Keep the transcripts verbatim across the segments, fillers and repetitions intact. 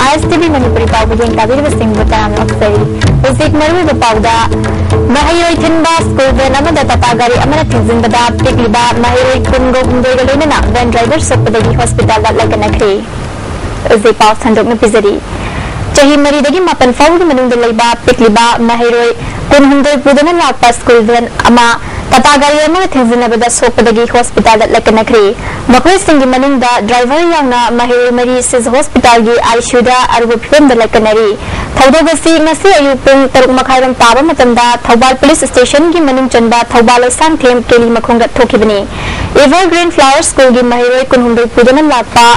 ꯑꯦꯁ T V Manipuri ꯄꯥꯎ ꯃꯤꯠꯌꯦꯡ ꯇꯥꯕꯤꯔꯤꯕꯁꯤꯡꯕꯨ ꯇꯔꯥꯝꯅ ꯑꯣꯛꯆꯔꯤ꯫ ꯍꯧꯖꯤꯛ ꯃꯔꯨꯑꯣꯏꯕ ꯄꯥꯎꯗ, ꯃꯍꯩꯔꯣꯏ ꯊꯤꯟꯕ ꯁ꯭ꯀꯨꯜ ꯚꯦꯟ ꯑꯃꯗ ꯇꯥꯇꯥ ꯒꯥꯔꯤ ꯑꯃꯅ ꯊꯦꯡꯖꯤꯟꯕꯗ ꯄꯤꯛꯂꯤꯕ ꯃꯍꯩꯔꯣꯏ ꯀꯨꯟꯒ ꯍꯨꯝꯗꯣꯏꯒ ꯂꯣꯏꯅꯅ ꯚꯦꯟ ꯗ꯭ꯔꯥꯏꯚꯔ ꯁꯣꯛꯄꯗꯒꯤ ꯍꯣꯁꯄꯤꯇꯥꯜꯗ ꯂꯥꯏꯀꯠꯅꯈ꯭ꯔꯦ꯫ ꯍꯧꯖꯤꯛ ꯄꯥꯎ ꯁꯟꯗꯣꯛꯅ ꯄꯤꯖꯔꯤ꯫ ꯆꯍꯤ ꯃꯔꯤꯗꯒꯤ ꯃꯥꯄꯟ ꯐꯥꯎꯕꯒꯤ ꯃꯅꯨꯡꯗ ꯂꯩꯕ ꯄꯤꯛꯂꯤꯕ ꯃꯍꯩꯔꯣꯏ ꯀꯨꯟꯍꯨꯝꯗꯣꯏ ꯄꯨꯗꯨꯅ ꯂꯥꯛꯄ ꯁ꯭ꯀꯨꯜ ꯚꯦꯟ ꯑꯃ ꯇꯥꯇꯥ ꯒꯥꯔꯤ ꯑꯃꯅ ꯊꯦꯡꯖꯤꯟꯅꯕꯗ ꯁꯣꯛꯄꯗꯒꯤ ꯍꯣꯁꯄꯤꯇꯥꯜꯗ ꯂꯥꯏꯀꯠꯅꯈ꯭ꯔꯦ꯫ ꯃꯈꯣꯏꯁꯤꯡꯒꯤ ꯃꯅꯨꯡꯗ ꯗ꯭ꯔꯥꯏꯚꯔ ꯌꯥꯎꯅ ꯃꯍꯩꯔꯣꯏ ꯃꯔꯤ ꯁꯤꯖ ꯍꯣꯁꯄꯤꯇꯥꯜꯒꯤ ꯑꯥꯏ ꯁꯤ ꯌꯨꯗ ꯑꯔꯨꯕ ꯐꯤꯕꯝꯗ ꯂꯥꯏꯀꯠꯅꯔꯤ꯫ ꯊꯧꯗꯣꯛ ꯑꯁꯤ ꯉꯁꯤ ꯑꯌꯨꯛ ꯄꯨꯡ ꯇꯔꯨꯛ ꯃꯈꯥꯏꯔꯣꯝ ꯇꯥꯕ ꯃꯇꯝꯗ ꯊꯧꯕꯥꯜ ꯄꯨꯂꯤꯁ ꯁ꯭ꯇꯦꯁꯟꯒꯤ ꯃꯅꯨꯡ ꯆꯟꯕ ꯊꯧꯕꯥꯜ ꯂꯩꯁꯥꯡꯊꯦꯝ ꯀꯦꯂꯤ ꯃꯈꯣꯡꯗ ꯊꯣꯛꯈꯤꯕꯅꯤ꯫ ꯏꯚꯔꯒ꯭ꯔꯤꯟ ꯐ꯭ꯂꯥꯋꯔ ꯁ꯭ꯀꯨꯜꯒꯤ ꯃꯍꯩꯔꯣꯏ ꯀꯨꯟꯍꯨꯝꯗꯣꯏ ꯄꯨꯗꯨꯅ ꯂꯥꯛꯄ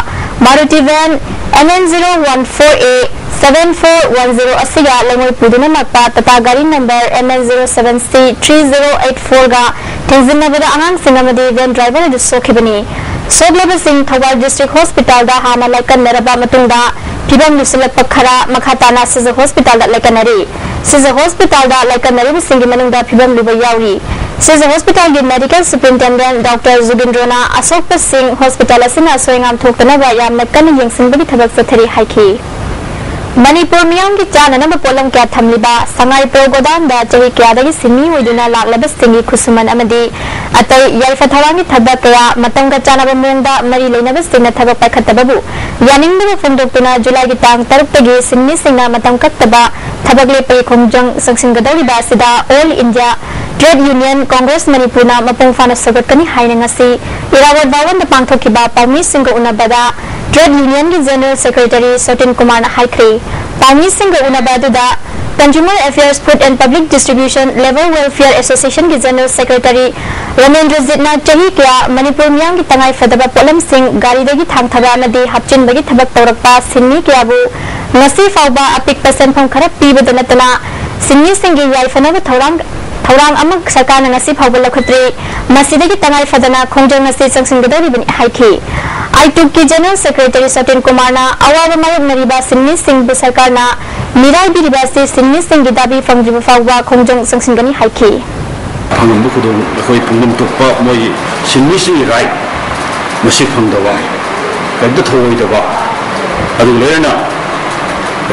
Maruti van M N zero one four A seven four one zero ꯑꯁꯤꯒ ꯂꯩꯉꯣꯏ ꯄꯨꯗꯨꯅ ꯂꯥꯛꯄ ꯇꯥꯇꯥ ꯒꯥꯔꯤ number M N zero seven C three zero eight ꯐꯣꯔꯒ ꯊꯦꯡꯖꯤꯟꯅꯕꯗ ꯑꯉꯥꯡꯁꯤꯡ ꯑꯃꯗꯤ ꯚꯦꯟ ꯗ꯭ꯔꯥꯏꯚꯔ ꯑꯗꯨ ꯁꯣꯛꯈꯤꯕꯅꯤ꯫ ꯁꯣꯛꯂꯕꯁꯤꯡ ꯊꯧꯕꯥꯜ ꯗꯤꯁꯇ꯭ꯔꯤꯛ ꯍꯣꯁꯄꯤꯇꯥꯜꯗ ꯍꯥꯟꯅ ꯂꯥꯏꯀꯠꯅꯔꯕ ꯃꯇꯨꯡꯗ ꯐꯤꯕꯝ ꯂꯨꯁꯤꯜꯂꯛꯄ ꯈꯔ ꯃꯈꯥ ꯇꯥꯅ ꯁꯤꯖ ꯍꯣꯁꯄꯤꯇꯥꯜꯗ ꯂꯥꯏꯀꯠꯅꯔꯤ꯫ ꯁꯤꯖ ꯍꯣꯁꯄꯤꯇꯥꯜꯗ ꯂꯥꯏꯀꯠꯅꯔꯤꯕꯁꯤꯡꯒꯤ ꯃꯅꯨꯡꯗ ꯐꯤꯕꯝ ꯂꯨꯕ ꯌꯥꯎꯔꯤ꯫ ꯁꯤꯖ ꯍꯣꯁꯄꯤꯇꯥꯜꯒꯤ ꯃꯦꯗꯤꯀꯦꯜ ꯁꯨꯄ꯭ꯔꯤꯟꯇꯦꯟꯗꯦꯟꯠ ꯗꯣꯛꯇꯔ ꯖꯨꯒꯤꯟꯗ꯭ꯔꯣꯅ ꯑꯁꯣꯛꯄꯁꯤꯡ ꯍꯣꯁꯄꯤꯇꯥꯜ ꯑꯁꯤꯅ ꯑꯁꯣꯏ ꯑꯉꯥꯝ ꯊꯣꯛꯇꯅꯕ ꯌꯥꯝꯅ ꯀꯟꯅ ꯌꯦꯡꯁꯤꯟꯕꯒꯤ ꯊꯕꯛ ꯆꯠꯊꯔꯤ ꯍꯥꯏꯈꯤ꯫ ꯃꯅꯤꯄꯨꯔ ꯃꯤꯌꯥꯝꯒꯤ ꯆꯥꯅꯅꯕ ꯄꯣꯠꯂꯝ ꯀꯌꯥ ꯊꯝꯂꯤꯕ ꯁꯉꯥꯏ ꯄ꯭ꯔꯣ ꯒꯣꯗꯥꯎꯟꯗ ꯆꯍꯤ ꯀꯌꯥꯗꯒꯤ ꯁꯤꯟꯃꯤ ꯑꯣꯏꯗꯨꯅ ꯂꯥꯛꯂꯕꯁꯤꯡꯒꯤ ꯈꯨꯠꯁꯨꯃꯟ ꯑꯃꯗꯤ ꯑꯇꯩ ꯌꯥꯏꯐ ꯊꯧꯔꯥꯡꯒꯤ ꯊꯕꯛ ꯀꯌꯥ ꯃꯇꯝꯒ ꯆꯥꯅꯕ ꯃꯑꯣꯡꯗ ꯃꯔꯤ ꯂꯩꯅꯕꯁꯤꯡꯅ ꯊꯕꯛ ꯄꯥꯏꯈꯠꯇꯕꯕꯨ ꯌꯥꯅꯤꯡꯗꯕ ꯐꯣꯡꯗꯣꯛꯇꯨꯅ ꯖꯨꯂꯥꯏꯒꯤ ꯇꯥꯡ ꯇꯔꯨꯛꯇꯒꯤ ꯁꯤꯟꯃꯤꯁꯤꯡꯅ ꯃꯇꯝ ꯀꯛꯇꯕ ꯊꯕꯛ ꯂꯦꯞꯄꯒꯤ ꯈꯣꯡꯖꯪ ꯆꯪꯁꯤꯟꯒꯗꯧꯔꯤꯕ ꯑꯁꯤꯗ all India trade union congress ꯃꯅꯤꯄꯨꯔꯅ ꯃꯄꯨꯡ ꯐꯥꯅ ꯁꯧꯒꯠꯀꯅꯤ ꯍꯥꯏꯅ ꯉꯁꯤ ꯏꯔꯥꯕꯣꯠ ꯚꯋꯟꯗ ꯄꯥꯡꯊꯣꯛꯈꯤꯕ ꯄꯥꯎꯃꯤꯁꯤꯡꯒ ꯎꯅꯕꯗ ꯇ꯭ꯔꯦꯗ ꯌꯨꯅꯤꯌꯟꯒꯤ ꯖꯦꯅꯔꯦꯜ ꯁꯦꯀ꯭ꯔꯦꯇꯔꯤ ꯁꯣꯇꯤꯟ ꯀꯨꯃꯥꯔꯅ ꯍꯥꯏꯈ꯭ꯔꯦ꯫ ꯄꯥꯎꯃꯤꯁꯤꯡꯒ ꯎꯅꯕ ꯑꯗꯨꯗ Consumer Affairs, Food and Public Distribution, Labour Welfare Associationꯒꯤ ꯖꯦꯅꯔꯦꯜ ꯁꯦꯀ꯭ꯔꯦꯇꯔꯤ ꯔꯃꯦꯟꯗ꯭ꯔꯖꯤꯠꯅ ꯆꯍꯤ ꯀꯌꯥ ꯃꯅꯤꯄꯨꯔ ꯃꯤꯌꯥꯝꯒꯤ ꯇꯉꯥꯏꯐꯗꯕ ꯄꯣꯠꯂꯝꯁꯤꯡ ꯒꯥꯔꯤꯗꯒꯤ ꯊꯥꯡꯊꯕ ꯑꯃꯗꯤ ꯍꯥꯞꯆꯤꯟꯕꯒꯤ ꯊꯕꯛ ꯇꯧꯔꯛꯄ ꯁꯤꯟꯃꯤ ꯀꯌꯥꯕꯨ ꯉꯁꯤ ꯐꯥꯎꯕ ꯑꯄꯤꯛꯄ ꯁꯦꯟꯐꯝ ꯈꯔ ꯄꯤꯕꯗ ꯅꯠꯇꯅ ꯁꯤꯟꯃꯤꯁꯤꯡꯒꯤ ꯌꯥꯏꯐꯅꯕ ꯊꯧꯔꯥꯡ ꯊꯧꯔꯥꯡ ꯑꯃ ꯁꯔꯀꯥꯔꯅ ꯉꯁꯤ ꯐꯥꯎꯕ ꯂꯧꯈꯠꯇ꯭ꯔꯤ꯫ ꯃꯁꯤꯗꯒꯤ ꯇꯉꯥꯏ ꯐꯗꯅ ꯈꯣꯡꯖꯪ ꯑꯁꯤ ꯆꯪꯁꯤꯟꯒꯗꯧꯔꯤꯕꯅꯤ ꯍꯥꯏꯈꯤ꯫ ꯑꯥꯏꯇꯨꯛꯀꯤ ꯖꯦꯅꯔꯦꯜ ꯁꯦꯀ꯭ꯔꯦꯇꯔꯤ ꯁꯇꯤꯟ ꯀꯨꯃꯥꯔꯅ ꯑꯋꯥꯕ ꯃꯥꯌꯣꯛꯅꯔꯤꯕ ꯁꯤꯟꯃꯤꯁꯤꯡꯕꯨ ꯁꯔꯀꯥꯔꯅ ꯃꯤꯔꯥꯏꯕꯤꯔꯤꯕ ꯑꯁꯤ ꯁꯤꯟꯃꯤꯁꯤꯡꯒꯤ ꯗꯥꯕꯤ ꯐꯪꯗ꯭ꯔꯤꯕ ꯐꯥꯎꯕ ꯈꯣꯡꯖꯪ ꯆꯪꯁꯤꯟꯒꯅꯤ ꯍꯥꯏꯈꯤ꯫ ꯐꯪꯂꯝꯕ ꯈꯨꯗꯣꯡ ꯑꯩꯈꯣꯏ ꯄꯨꯡꯅꯝ ꯊꯣꯛꯄ ꯃꯣꯏꯒꯤ ꯁꯤꯟꯃꯤꯁꯤꯡꯒꯤ ꯔꯥꯏꯠ ꯃꯁꯤ ꯐꯪꯗꯕ, ꯀꯔꯤꯝꯇ ꯊꯧꯑꯣꯏꯗꯕ, ꯑꯗꯨꯒ ꯂꯣꯏꯅꯅ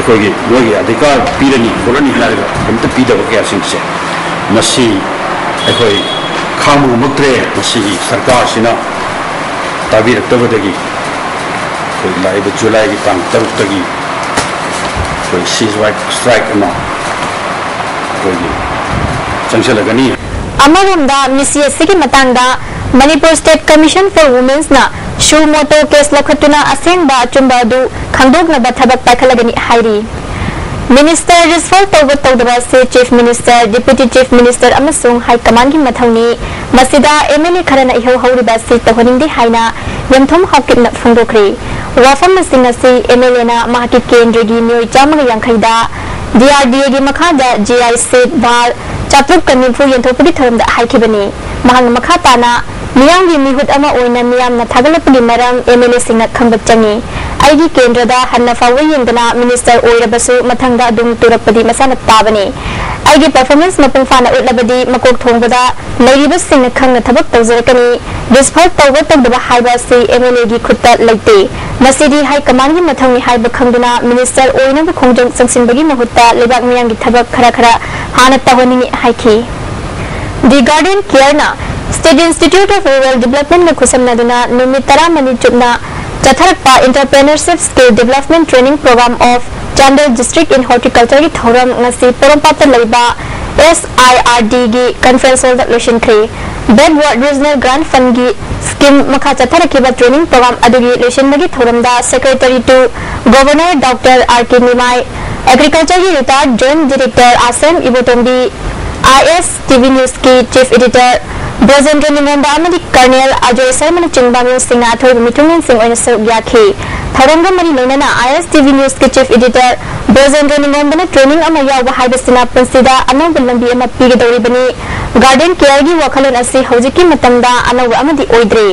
ꯑꯩꯈꯣꯏꯒꯤ ꯃꯣꯏꯒꯤ ꯑꯙꯤꯀꯥꯔ ꯄꯤꯔꯅꯤ ꯈꯣꯠꯂꯅꯤ ꯍꯥꯏꯔꯒ ꯑꯝꯇ ꯄꯤꯗꯕ ꯀꯌꯥꯁꯤꯡꯁꯦ, ꯃꯁꯤ ꯑꯩꯈꯣꯏ ꯈꯥꯡꯕ ꯉꯝꯃꯛꯇ꯭ꯔꯦ꯫ ꯃꯁꯤꯒꯤ ꯁꯔꯀꯥꯔꯁꯤꯅ ꯇꯥꯕꯤꯔꯛꯇꯕꯗꯒꯤ ꯑꯩꯈꯣꯏ ꯂꯥꯛꯏꯕ ꯖꯨꯂꯥꯏꯒꯤ ꯇꯥꯡ ꯇꯔꯨꯛꯇꯒꯤ ꯑꯩꯈꯣꯏ ceasefire strike ꯑꯃ ꯑꯩꯈꯣꯏꯒꯤ ꯆꯪꯁꯤꯜꯂꯒꯅꯤ꯫ ꯑꯃꯔꯣꯝꯗ, ꯃꯤꯁꯤ ꯑꯁꯤꯒꯤ ꯃꯇꯥꯡꯗ Manipur State Commission for Women'sꯅ suo motu case ꯂꯧꯈꯠꯇꯨꯅ ꯑꯁꯦꯡꯕ ꯑꯆꯨꯝꯕ ꯑꯗꯨ ꯈꯪꯗꯣꯛꯅꯕ ꯊꯕꯛ ꯄꯥꯏꯈꯠꯂꯒꯅꯤ ꯍꯥꯏꯔꯤ꯫ ꯃꯤꯅꯤꯁꯇꯔ ꯔꯤꯁꯐꯜ ꯇꯧꯕ ꯇꯧꯗꯕ ꯑꯁꯤ chief minister, deputy chief minister ꯑꯃꯁꯨꯡ ꯍꯥꯏ ꯀꯃꯥꯟꯒꯤ ꯃꯊꯧꯅꯤ꯫ ꯃꯁꯤꯗ ꯑꯦꯝ ꯑꯦꯜ ꯑꯦ ꯈꯔꯅ ꯏꯍꯧ ꯍꯧꯔꯤꯕ ꯑꯁꯤ ꯇꯧꯍꯟꯅꯤꯡꯗꯦ ꯍꯥꯏꯅ ꯌꯦꯝꯊꯣꯡ ꯍꯥꯎꯀꯤꯞꯅ ꯐꯣꯡꯗꯣꯛꯈ꯭ꯔꯦ꯫ ꯋꯥꯐꯝꯁꯤꯡ ꯑꯁꯤ ꯑꯦꯝ ꯑꯦꯜ ꯑꯦꯅ ꯃꯍꯥꯛꯀꯤ ꯀꯦꯟꯗ꯭ꯔꯒꯤ ꯃꯤꯑꯣꯏ ꯆꯥꯝꯃꯒ ꯌꯥꯡꯈꯩꯗ ꯗꯤ ꯑꯥꯔ ꯗꯤ ꯑꯦꯒꯤ ꯃꯈꯥꯗ ꯖꯤ ꯑꯥꯏ ꯁꯦꯠ ꯚꯥꯔ ꯆꯥꯇ꯭ꯔꯨꯛꯀ ꯅꯤꯐꯨ ꯌꯦꯟꯊꯣꯛꯄꯒꯤ ꯊꯧꯔꯝꯗ ꯍꯥꯏꯈꯤꯕꯅꯤ꯫ ꯃꯍꯥꯛꯅ ꯃꯈꯥ ꯇꯥꯅ, ꯃꯤꯌꯥꯝꯒꯤ ꯃꯤꯍꯨꯠ ꯑꯃ ꯑꯣꯏꯅ ꯃꯤꯌꯥꯝꯅ ꯊꯥꯒꯠꯂꯛꯄꯒꯤ ꯃꯔꯝ ꯑꯦꯝ ꯑꯦꯜ ꯑꯦꯁꯤꯡꯅ ꯈꯪꯕ ꯆꯪꯏ꯫ ꯑꯩꯒꯤ ꯀꯦꯟꯗ꯭ꯔꯗ ꯍꯟꯅ ꯐꯥꯎꯕ ꯌꯦꯡꯗꯅ ꯃꯤꯅꯤꯁꯇꯔ ꯑꯣꯏꯔꯕꯁꯨ ꯃꯊꯪꯗ ꯑꯗꯨꯝ ꯇꯨꯔꯛꯄꯗꯤ ꯃꯁꯥꯅ ꯇꯥꯕꯅꯤ꯫ ꯑꯩꯒꯤ ꯄꯔꯐꯣꯔꯃꯦꯟꯁ ꯃꯄꯨꯡ ꯐꯥꯅ ꯎꯠꯂꯕꯗꯤ ꯃꯀꯣꯛ ꯊꯣꯡꯕꯗ ꯂꯩꯔꯤꯕꯁꯤꯡꯅ ꯈꯪꯅ ꯊꯕꯛ ꯇꯧꯖꯔꯛꯀꯅꯤ꯫ ꯔꯤꯁꯐꯜ ꯇꯧꯕ ꯇꯧꯗꯕ ꯍꯥꯏꯕ ꯑꯁꯤ ꯑꯦꯝ ꯑꯦꯜ ꯑꯦꯒꯤ ꯈꯨꯠꯇ ꯂꯩꯇꯦ꯫ ꯃꯁꯤꯗꯤ ꯍꯥꯏ ꯀꯃꯥꯟꯒꯤ ꯃꯊꯧꯅꯤ ꯍꯥꯏꯕ ꯈꯪꯗꯨꯅ ꯃꯤꯅꯤꯁꯇꯔ ꯑꯣꯏꯅꯕ ꯈꯣꯡꯖꯪ ꯆꯪꯁꯤꯟꯕꯒꯤ ꯃꯍꯨꯠꯇ ꯂꯩꯕꯥꯛ ꯃꯤꯌꯥꯝꯒꯤ ꯊꯕꯛ ꯈꯔ ꯈꯔ ꯍꯥꯟꯅ ꯇꯧꯍꯟꯅꯤꯡꯏ ꯍꯥꯏꯈꯤ꯫ The Guardian Careꯅ State Institute of Rural Developmentꯒ ꯈꯨꯠꯁꯝꯅꯗꯨꯅ ꯅꯨꯃꯤꯠ ꯇꯔꯥꯃꯔꯤ ꯆꯨꯞꯅ ꯆꯠꯊꯔꯛꯄ Entrepreneurship Skill Development Training Program of Chandel District in Horticultureꯒꯤ ꯊꯧꯔꯝ ꯉꯁꯤ ꯄꯣꯔꯣꯝꯄꯥꯠꯇ ꯂꯩꯕ ꯑꯦꯁ ꯑꯥꯏ ꯑꯥꯔ ꯗꯤꯒꯤ conference hallꯗ ꯂꯣꯏꯁꯤꯟꯈ꯭ꯔꯦ꯫ Backward Regional Grant Fundꯒꯤ scheme ꯃꯈꯥ ꯆꯠꯊꯔꯛꯈꯤꯕ training program ꯑꯗꯨꯒꯤ ꯂꯣꯏꯁꯤꯟꯕꯒꯤ ꯊꯧꯔꯝꯗ Secretary to Governor Doctor R K Nimai, Agricultureꯒꯤ retired Joint Director ꯑꯥꯁꯦꯝ Ibotombi, I S T V Newsꯀꯤ Chief Editor ꯕ꯭ꯔꯖꯦꯟꯗ꯭ꯔ ꯅꯤꯉꯣꯝꯕ ꯑꯃꯗꯤ Colonel Ajoy ꯁꯔꯃꯅꯆꯤꯡꯕ ꯃꯤꯑꯣꯏꯁꯤꯡꯅ ꯑꯊꯣꯏꯕ ꯃꯤꯊꯨꯡꯂꯦꯟꯁꯤꯡ ꯑꯣꯏꯅ ꯁꯔꯨꯛ ꯌꯥꯈꯤ꯫ ꯊꯧꯔꯝꯒ ꯃꯔꯤ ꯂꯩꯅꯅ I S T V Newsꯀꯤ Chief Editor ꯕ꯭ꯔꯖꯦꯟꯗ꯭ꯔ ꯅꯤꯉꯣꯝꯕꯅ training ꯑꯃ ꯌꯥꯎꯕ ꯍꯥꯏꯕꯁꯤꯅ ꯄꯨꯟꯁꯤꯗ ꯑꯅꯧꯕ ꯂꯝꯕꯤ ꯑꯃ ꯄꯤꯒꯗꯧꯔꯤꯕꯅꯤ꯫ Guardian Careꯒꯤ ꯋꯥꯈꯜꯂꯣꯟ ꯑꯁꯤ ꯍꯧꯖꯤꯛꯀꯤ ꯃꯇꯝꯗ ꯑꯅꯧꯕ ꯑꯃꯗꯤ ꯑꯣꯏꯗ꯭ꯔꯦ꯫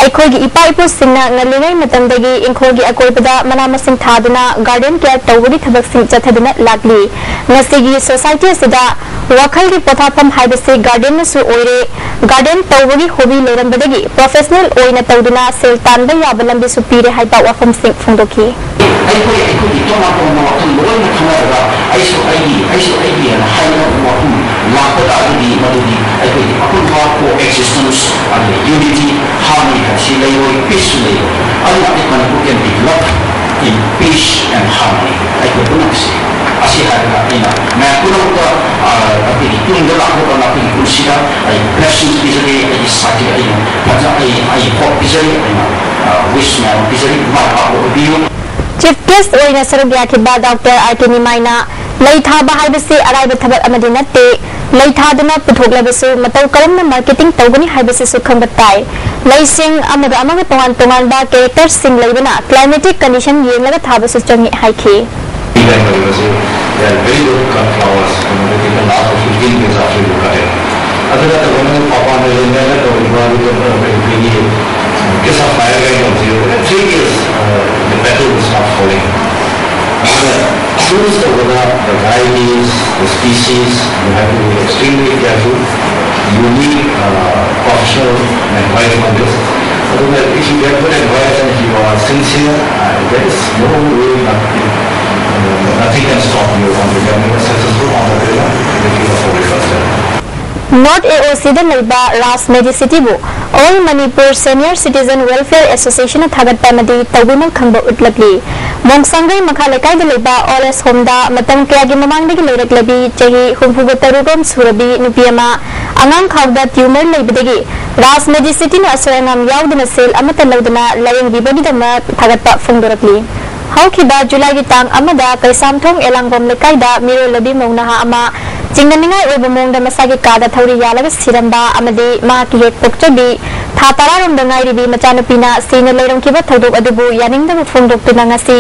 ꯑꯩꯈꯣꯏꯒꯤ ꯏꯄꯥ ꯏꯄꯨꯁꯤꯡꯅ ꯉꯜꯂꯤꯉꯩ ꯃꯇꯝꯗꯒꯤ ꯏꯪꯈꯣꯜꯒꯤ ꯑꯀꯣꯏꯕꯗ ꯃꯅꯥ ꯃꯁꯤꯡ ꯊꯥꯗꯨꯅ garden care ꯇꯧꯕꯒꯤ ꯊꯕꯛꯁꯤꯡ ꯆꯠꯊꯗꯨꯅ ꯂꯥꯛꯂꯤ꯫ ꯉꯁꯤꯒꯤ society ꯑꯁꯤꯗ ꯋꯥꯈꯜꯒꯤ ꯄꯣꯊꯥꯐꯝ ꯍꯥꯏꯕꯁꯤ gardenꯅꯁꯨ ꯑꯣꯏꯔꯦ꯫ Garden ꯇꯧꯕꯒꯤ hobby ꯂꯩꯔꯝꯕꯗꯒꯤ professional ꯑꯣꯏꯅ ꯇꯧꯗꯨꯅ ꯁꯦꯜ ꯇꯥꯟꯕ ꯌꯥꯕ ꯂꯝꯕꯤꯁꯨ ꯄꯤꯔꯦ ꯍꯥꯏꯕ ꯋꯥꯐꯝꯁꯤꯡ ꯐꯣꯡꯗꯣꯛꯈꯤ꯫ ꯑꯩꯈꯣꯏ ꯑꯩꯈꯣꯏꯒꯤ ꯇꯣꯉꯥꯟ ꯇꯣꯉꯥꯟꯕ ꯋꯥꯈꯜꯂꯣꯟ ꯈꯟꯅꯔꯒ ꯑꯩꯁꯨ ꯑꯩꯒꯤ, ꯑꯩꯁꯨ ꯑꯩꯒꯤ ꯍꯥꯏꯅ ꯋꯥꯐꯝ ꯂꯥꯛꯄ ꯇꯥꯔꯒꯗꯤ, ꯃꯗꯨꯗꯤ ꯑꯩꯈꯣꯏꯒꯤ ꯑꯄꯨꯟꯕ co-existence, ꯑꯗꯨꯒ unity, harmony ꯍꯥꯏꯕꯁꯤ ꯂꯩꯔꯣꯏ, peace ꯁꯨ ꯂꯩꯔꯣꯏ꯫ ꯑꯗꯨꯅ ꯑꯩ Manipur can be loved in peace and harmony꯫ ꯑꯩꯈꯣꯏ ꯄꯨꯝꯅꯃꯛꯁꯦ ꯑꯁꯤ ꯍꯥꯏꯔꯒ ꯑꯩꯅ ꯃꯌꯥꯝ ꯄꯨꯝꯅꯃꯛꯇ, ꯑ, ꯑꯩꯈꯣꯏꯒꯤ ꯇꯨꯡꯗ ꯂꯥꯛꯄ ꯃꯇꯝꯗ ꯑꯩꯈꯣꯏꯒꯤ ꯄꯨꯟꯁꯤꯗ ꯑꯩ blessings ꯄꯤꯖꯒꯦ, ꯑꯩꯒꯤ ꯁꯥꯊꯤꯗ ꯑꯩꯅ ꯐꯖ-, ꯑꯩ, ꯑꯩ hope ꯄꯤꯖꯔꯤ, ꯑꯩꯅ, ꯑ, wish ꯃꯌꯥꯝ ꯑꯃ ꯄꯤꯖꯔꯤ, ꯃꯥꯏ ꯄꯥꯛꯄ ꯑꯣꯏꯕꯤꯌꯨ꯫ Chief guest ꯑꯣꯏꯅ ꯁꯔꯨꯛ ꯌꯥꯈꯤꯕ ꯗꯣꯛꯇꯔ ꯑꯥꯔ ꯀꯦ ꯅꯤꯃꯥꯏꯅ ꯂꯩ ꯊꯥꯕ ꯍꯥꯏꯕꯁꯤ ꯑꯔꯥꯏꯕ ꯊꯕꯛ ꯑꯃꯗꯤ ꯅꯠꯇꯦ, ꯂꯩ ꯊꯥꯗꯨꯅ ꯄꯨꯊꯣꯛꯂꯕꯁꯨ ꯃꯇꯧ ꯀꯔꯝꯅ marketing ꯇꯧꯒꯅꯤ ꯍꯥꯏꯕꯁꯤꯁꯨ ꯈꯪꯕ ꯇꯥꯏ꯫ ꯂꯩꯁꯤꯡ ꯑꯃꯒ ꯑꯃꯒ ꯇꯣꯉꯥꯟ ꯇꯣꯉꯥꯟꯕ character ꯁꯤꯡ ꯂꯩꯕꯅ climatic condition ꯌꯦꯡꯂꯒ ꯊꯥꯕꯁꯨ ꯆꯪꯏ ꯍꯥꯏꯈꯤ꯫ They are very good cut flowers, you know, they take a last of fifteen days after you cut it. ꯑꯗꯨ ꯅꯠꯇꯕ ꯅꯪ ꯃꯄꯥꯟꯗ ꯂꯩꯅꯔꯒ ꯇꯧꯔꯤꯕ ꯑꯗꯨꯒꯨꯝꯕ ꯑꯩꯈꯣꯏꯒꯤ ꯀꯦꯁ ꯑꯣꯐ ꯐꯥꯏꯌꯔ ꯀꯥꯏꯅ ꯇꯧꯕꯁꯦ, within three days, uh, the petal will start falling. ꯑꯗꯨꯅ choose ꯇꯧꯕꯗ the varieties, the species, you have to be extremely careful. You need, uh, professional advice on this. ꯑꯗꯨꯅ if you get good advice and if you are sincere, uh, there is no way, nothing, uh, nothing can stop you from becoming a successful entrepreneur in the field of agriculture. North A O C ꯗ ꯂꯩꯕ ꯔꯥꯖ ꯃꯦꯗꯤꯁꯤꯇꯤꯕꯨ All Manipur Senior Citizen Welfare Association ꯅ ꯊꯥꯒꯠꯄ ꯑꯃꯗꯤ ꯇꯧꯕꯤꯃꯜ ꯈꯪꯕ ꯎꯠꯂꯛꯂꯤ꯫ ꯃꯣꯡꯁꯥꯡꯒꯩ ꯃꯈꯥ ꯂꯩꯀꯥꯏꯗ ꯂꯩꯕ old age ꯍꯣꯝꯗ ꯃꯇꯝ ꯀꯌꯥꯒꯤ ꯃꯃꯥꯡꯗꯒꯤ ꯂꯩꯔꯛꯂꯕꯤ ꯆꯍꯤ ꯍꯨꯝꯐꯨꯒ ꯇꯔꯨꯛ ꯔꯣꯝ ꯁꯨꯔꯕꯤ ꯅꯨꯄꯤ ꯑꯃ ꯑꯉꯥꯡ ꯈꯥꯎꯗ ꯇ꯭ꯌꯨꯃꯔ ꯂꯩꯕꯗꯒꯤ ꯔꯥꯖ ꯃꯦꯗꯤꯁꯤꯇꯤꯅ ꯑꯁꯣꯏ ꯑꯉꯥꯝ ꯌꯥꯎꯗꯅ ꯁꯦꯜ ꯑꯃꯠꯇ ꯂꯧꯗꯅ ꯂꯥꯌꯦꯡꯕꯤꯕꯒꯤꯗꯃꯛ ꯊꯥꯒꯠꯄ ꯐꯣꯡꯗꯣꯔꯛꯂꯤ꯫ ꯍꯧꯈꯤꯕ ꯖꯨꯂꯥꯏꯒꯤ ꯇꯥꯡ ꯑꯃꯗ ꯀꯩꯁꯥꯝꯊꯣꯡ ꯑꯦꯂꯥꯡꯕꯝ ꯂꯩꯀꯥꯏꯗ ꯃꯤꯔꯣꯜꯂꯕꯤ ꯃꯧ ꯅꯍꯥ ꯑꯃ ꯆꯤꯡꯅꯅꯤꯡꯉꯥꯏ ꯑꯣꯏꯕ ꯃꯑꯣꯡꯗ ꯃꯁꯥꯒꯤ ꯀꯥꯗ ꯊꯧꯔꯤ ꯌꯥꯜꯂꯒ ꯁꯤꯔꯝꯕ ꯑꯃꯗꯤ ꯃꯍꯥꯛꯀꯤ ꯍꯦꯛ ꯄꯣꯛꯆꯕꯤ ꯊꯥ ꯇꯔꯥꯔꯣꯝꯗ ꯉꯥꯏꯔꯤꯕꯤ ꯃꯆꯥꯅꯨꯄꯤꯅ ꯁꯤꯅ ꯂꯩꯔꯝꯈꯤꯕ ꯊꯧꯗꯣꯛ ꯑꯗꯨꯕꯨ ꯌꯥꯅꯤꯡꯗꯕ ꯐꯣꯡꯗꯣꯛꯇꯨꯅ ꯉꯁꯤ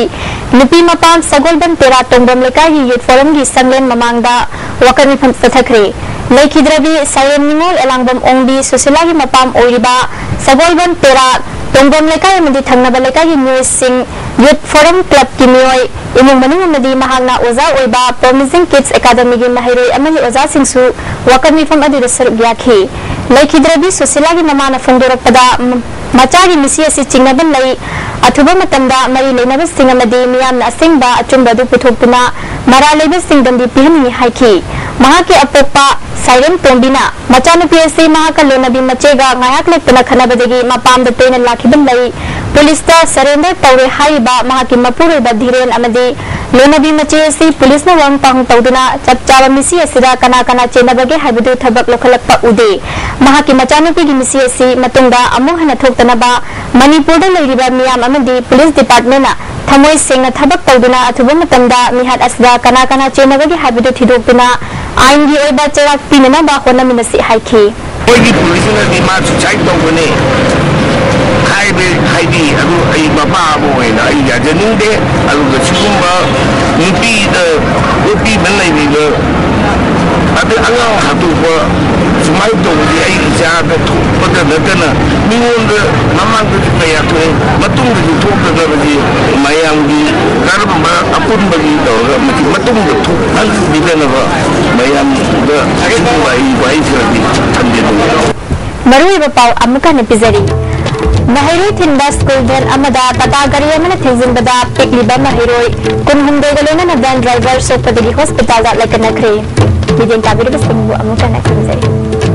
ꯅꯨꯄꯤ ꯃꯄꯥꯝ ꯁꯒꯣꯜꯕꯟ ꯇꯦꯔꯥ ꯇꯣꯡꯕꯝ ꯂꯩꯀꯥꯏꯒꯤ ꯌꯨꯠ ꯐꯣꯔꯝꯒꯤ ꯁꯪꯂꯦꯟ ꯃꯃꯥꯡꯗ ꯋꯥꯀꯠ ꯃꯤꯐꯝ ꯆꯠꯊꯈ꯭ꯔꯦ꯫ ꯂꯩꯈꯤꯗ꯭ꯔꯕꯤ ꯁꯩꯔꯦꯝ ꯅꯤꯉꯣꯜ ꯑꯦꯂꯥꯡꯕꯝ ꯑꯣꯡꯕꯤ ꯁꯨꯁꯤꯂꯥꯒꯤ ꯃꯄꯥꯝ ꯑꯣꯏꯔꯤꯕ ꯁꯒꯣꯜꯕꯟ ꯇꯦꯔꯥ ꯇꯣꯡꯕꯝ ꯂꯩꯀꯥꯏ ꯑꯃꯗꯤ ꯊꯪꯅꯕ ꯂꯩꯀꯥꯏꯒꯤ ꯃꯤꯑꯣꯏꯁꯤꯡ, ꯌꯨꯠ ꯐꯣꯔꯝ ꯀ꯭ꯂꯕꯀꯤ ꯃꯤꯑꯣꯏ, ꯏꯃꯨꯡ ꯃꯅꯨꯡ ꯑꯃꯗꯤ ꯃꯍꯥꯛꯅ ꯑꯣꯖꯥ ꯑꯣꯏꯕ Promising Kids Academyꯒꯤ ꯃꯍꯩꯔꯣꯏ ꯑꯃꯒꯤ ꯑꯣꯖꯥꯁꯤꯡꯁꯨ ꯋꯥꯀꯠ ꯃꯤꯐꯝ ꯑꯗꯨꯗ ꯁꯔꯨꯛ ꯌꯥꯈꯤ꯫ ꯂꯩꯈꯤꯗ꯭ꯔꯕꯤ ꯁꯨꯁꯤꯂꯥꯒꯤ ꯃꯃꯥꯅ ꯐꯣꯡꯗꯣꯔꯛꯄꯗ, ꯃ-, ꯃꯆꯥꯒꯤ ꯃꯤꯁꯤ ꯑꯁꯤ ꯆꯤꯡꯅꯕ ꯂꯩ, ꯑꯊꯨꯕ ꯃꯇꯝꯗ ꯃꯔꯤ ꯂꯩꯅꯕꯁꯤꯡ ꯑꯃꯗꯤ ꯃꯤꯌꯥꯝꯅ ꯑꯁꯦꯡꯕ ꯑꯆꯨꯝꯕ ꯑꯗꯨ ꯄꯨꯊꯣꯛꯇꯨꯅ ꯃꯔꯥꯜ ꯂꯩꯕꯁꯤꯡ ꯗꯟꯗꯤ ꯄꯤꯍꯟꯅꯤꯡꯏ ꯍꯥꯏꯈꯤ꯫ ꯃꯍꯥꯛꯀꯤ ꯑꯄꯣꯛꯄ ꯁꯥꯏꯔꯦꯝ ꯇꯣꯝꯕꯤꯅ ꯃꯆꯥꯅꯨꯄꯤ ꯑꯁꯤ ꯃꯍꯥꯛꯀ ꯂꯣꯟꯅꯕꯤ ꯃꯆꯦꯒ ꯉꯥꯏꯍꯥꯛ ꯂꯩꯇꯅ ꯈꯠꯅꯕꯗꯒꯤ ꯃꯄꯥꯝꯗ ꯇꯣꯏꯅ ꯂꯥꯛꯈꯤꯕ ꯂꯩ꯫ ꯄꯨꯂꯤꯁꯇ ꯁꯔꯦꯟꯗꯔ ꯇꯧꯔꯦ ꯍꯥꯏꯔꯤꯕ ꯃꯍꯥꯛꯀꯤ ꯃꯄꯨꯔꯣꯏꯕ ꯙꯤꯔꯦꯟ ꯑꯃꯗꯤ ꯂꯣꯟꯅꯕꯤ ꯃꯆꯦ ꯑꯁꯤ ꯄꯨꯂꯤꯁꯅ ꯋꯥꯍꯪ ꯄꯥꯎꯍꯪ ꯇꯧꯗꯨꯅ ꯆꯞ ꯆꯥꯕ ꯃꯤꯁꯤ ꯑꯁꯤꯗ ꯀꯅꯥ ꯀꯅꯥ ꯆꯦꯟꯅꯕꯒꯦ ꯍꯥꯏꯕꯗꯨ ꯊꯕꯛ ꯂꯧꯈꯠꯂꯛꯄ ꯎꯗꯦ꯫ ꯃꯍꯥꯛꯀꯤ ꯃꯆꯥꯅꯨꯄꯤꯒꯤ ꯃꯤꯁꯤ ꯑꯁꯤ ꯃꯇꯨꯡꯗ ꯑꯃꯨꯛ ꯍꯟꯅ ꯊꯣꯛꯇꯅꯕ ꯃꯅꯤꯄꯨꯔꯗ ꯂꯩꯔꯤꯕ ꯃꯤꯌꯥꯝ ꯑꯃꯗꯤ ꯄꯨꯂꯤꯁ ꯗꯤꯄꯥꯔꯠꯃꯦꯟꯅ ꯊꯃꯣꯏ ꯁꯦꯡꯅ ꯊꯕꯛ ꯇꯧꯗꯨꯅ ꯑꯊꯨꯕ ꯃꯇꯝꯗ ꯃꯤꯍꯥꯠ ꯑꯁꯤꯗ ꯀꯅꯥ ꯀꯅꯥ ꯆꯦꯟꯅꯕꯒꯦ ꯍꯥꯏꯕꯗꯨ ꯊꯤꯗꯣꯛꯇꯨꯅ ꯑꯥꯏꯟꯒꯤ ꯑꯣꯏꯕ ꯆꯩꯔꯥꯛ ꯄꯤꯅꯅꯕ ꯍꯣꯠꯅꯃꯤꯟꯅꯁꯤ ꯍꯥꯏꯈꯤ꯫ ꯑꯩꯈꯣꯏꯒꯤ ꯄꯨꯂꯤꯁꯅꯗꯤ ꯃꯥ suicide ꯇꯧꯕꯅꯦ ꯍꯥꯏꯕ, ꯍꯥꯏꯗꯤ, ꯑꯗꯨ ꯑꯩ ꯃꯄꯥ ꯑꯃ ꯑꯣꯏꯅ ꯑꯩ ꯌꯥꯖꯅꯤꯡꯗꯦ꯫ ꯑꯗꯨꯒ ꯁꯤꯒꯨꯝꯕ ꯅꯨꯄꯤꯗ, ꯅꯨꯄꯤ ꯑꯃ ꯂꯩꯔꯤꯕ, ꯑꯗꯩ ꯑꯉꯥꯡ ꯍꯥꯠꯇꯣꯛꯄ, ꯁꯨꯃꯥꯏꯅ ꯇꯧꯕꯗꯤ ꯑꯩ ꯏꯆꯥꯗ ꯊꯣꯛꯄꯗ ꯅꯠꯇꯅ ꯃꯤꯉꯣꯟꯗ ꯃꯃꯥꯡꯗꯗꯤ ꯀꯌꯥ ꯊꯣꯛꯑꯦ, ꯃꯇꯨꯡꯗꯗꯤ ꯊꯣꯛꯇꯅꯕꯗꯤ ꯃꯌꯥꯝꯒꯤ ꯀꯔꯝꯕ ꯑꯄꯨꯟꯕꯒꯤ ꯇꯧꯔꯒ ꯃꯁꯤ ꯃꯇꯨꯡꯗ ꯊꯣꯛꯍꯟꯕꯤꯗꯅꯕ ꯃꯌꯥꯝꯗ ꯑꯁꯤꯒꯨꯝꯕ ꯑꯩ ꯋꯥꯍꯩ ꯈꯔꯗꯤ ꯊꯝꯖꯅꯤꯡꯉꯤ꯫ ꯃꯔꯨꯑꯣꯏꯕ ꯄꯥꯎ ꯑꯃꯨꯛ ꯍꯟꯅ ꯄꯤꯖꯔꯤ꯫ ꯃꯍꯩꯔꯣꯏ ꯊꯤꯟꯕ ꯁ꯭ꯀꯨꯜ ꯚꯦꯟ ꯑꯃꯗ ꯇꯥꯇꯥ ꯒꯥꯔꯤ ꯑꯃꯅ ꯊꯦꯡꯖꯤꯟꯕꯗ ꯄꯤꯛꯂꯤꯕ ꯃꯍꯩꯔꯣꯏ ꯀꯨꯟꯍꯨꯝꯗꯣꯏꯒ ꯂꯣꯏꯅꯅ ꯚꯦꯟ ꯗ꯭ꯔꯥꯏꯚꯔ ꯁꯣꯛꯄꯗꯒꯤ ꯍꯣꯁꯄꯤꯇꯥꯜꯗ ꯂꯥꯏꯀꯠꯅꯈ꯭ꯔꯦ꯫ ꯃꯤꯠꯌꯦꯡ ꯇꯥꯕꯤꯔꯤꯕꯁꯤꯡꯕꯨ ꯑꯃꯨꯛ ꯍꯟꯅ ꯈꯨꯔꯨꯝꯖꯔꯤ꯫